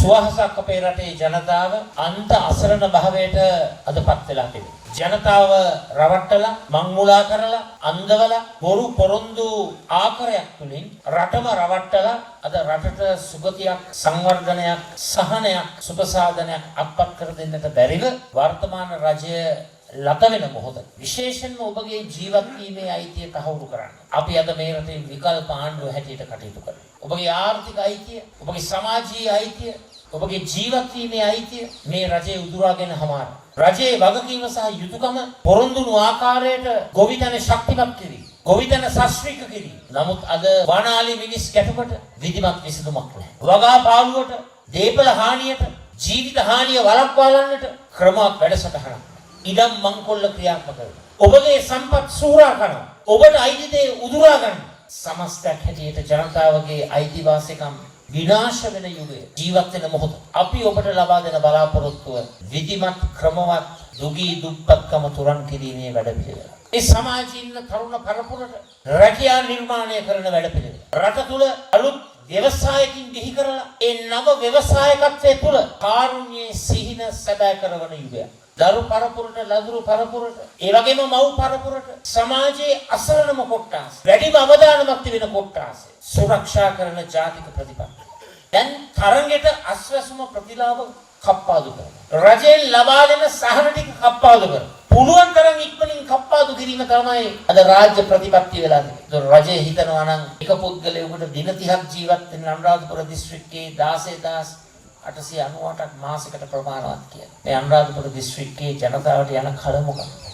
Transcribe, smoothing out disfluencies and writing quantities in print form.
සුවහසක් අපේ රටේ ජනතාව අන්ත අසරණ භාවයට අද පත් වෙලා තිබෙනවා. ජනතාව රවට්ටලා, මංමුලා කරලා, අන්දවලා, බොරු පොරොන්දු ආකරයක් තුලින් රටම රවට්ටලා අද රටට සුගතියක්, සංවර්ධනයක්, සහනයක්, සුබ සාධනයක් අත්පත් කර දෙන්නට බැරිව වර්තමාන රජය ලත වෙන මොහොත විශේෂයෙන්ම ඔබගේ ජීවත් වීමේ අයිතිය තහවුරු කරන්න. අපි අද මේ රටේ විකල්ප ආණ්ඩුව හැටියට කටයුතු කරනවා. ඔබගේ ආර්ථික අයිතිය, ඔබගේ සමාජීය අයිතිය, ඔබගේ ජීවත් වීමේ අයිතිය මේ රජය උදුරාගෙන හමාරයි. රජයේ වගකීම සහ යුතුකම පොරොන්දුණු ආකාරයට ගොවිතැන ශක්තිමත් කිරීම, ගොවිතැන සශ්‍රීක කිරීම. නමුත් අද වනාලි මිනිස් ගැටුමට විධිමත් විසඳුමක් නැහැ. වගා පාළුවට, දේපළ හානියට, ජීවිත හානිය වළක්වාලන්නට ක්‍රමවත් වැඩසටහනක් නැහැ. ඉඩම් මංකොල්ල ක්‍රියාත්මක කරනවා. ඔබගේ සම්පත් සූරා කරනවා. ඔබට අයිති දේ උදුරා ගන්න. සමස්තයක් හැටියට ජනතාවගේ අයිතිවාසිකම් විනාශ වෙන යුගය ජීවත් වෙන මොහොත අපි ඔබට ලබා දෙන බලාපොරොත්තුව විධිමත් ක්‍රමවත් දුගී දුප්පත්කම තුරන් කිරීමේ වැඩපිළිවෙල. ඒ සමාජයේ ඉන්න තරුණ පරපුරට රැකියා නිර්මාණය කරන වැඩපිළිවෙල. රට තුල අලුත් ව්‍යවසායකින් බිහි කරලා ඒ නව ව්‍යවසායකත්වයේ තුල කාරුණ්‍යයේ සිහින සැබෑ කරවන යුගයක්. දරු පරපුරට, ලදරු පරපුරට, ඒ වගේම මව් පරපුරට, සමාජයේ අසරණම කොට්ටාස, වැඩිම අවදානමක් තිබෙන කොට්ටාසය සුරක්ෂා කරන ජාතික ප්‍රතිපත්තිය. දැන් තරඟෙට අස්වැසුම ප්‍රතිලාභ කප්පාදු කරනවා. රජයෙන් ලබා දෙන සහන ටික කප්පාදු කරනවා. පුළුවන් තරම් ඉක්මනින් කප්පාදු කිරීම තමයි අද රාජ්‍ය ප්‍රතිපත්තිය වෙලා තිබෙන්නේ. ඒතකොට රජය හිතනවා නම් එක පුද්ගලයෙකුට දින 30ක් ජීවත් වෙන අනුරාධපුර දිස්ත්‍රික්කයේ 16,898ක් මාසෙකට ප්‍රමාණවත් කියලා. මේ අනුරාධපුර දිස්ත්‍රික්කයේ ජනතාවට යන කල මොකක්ද?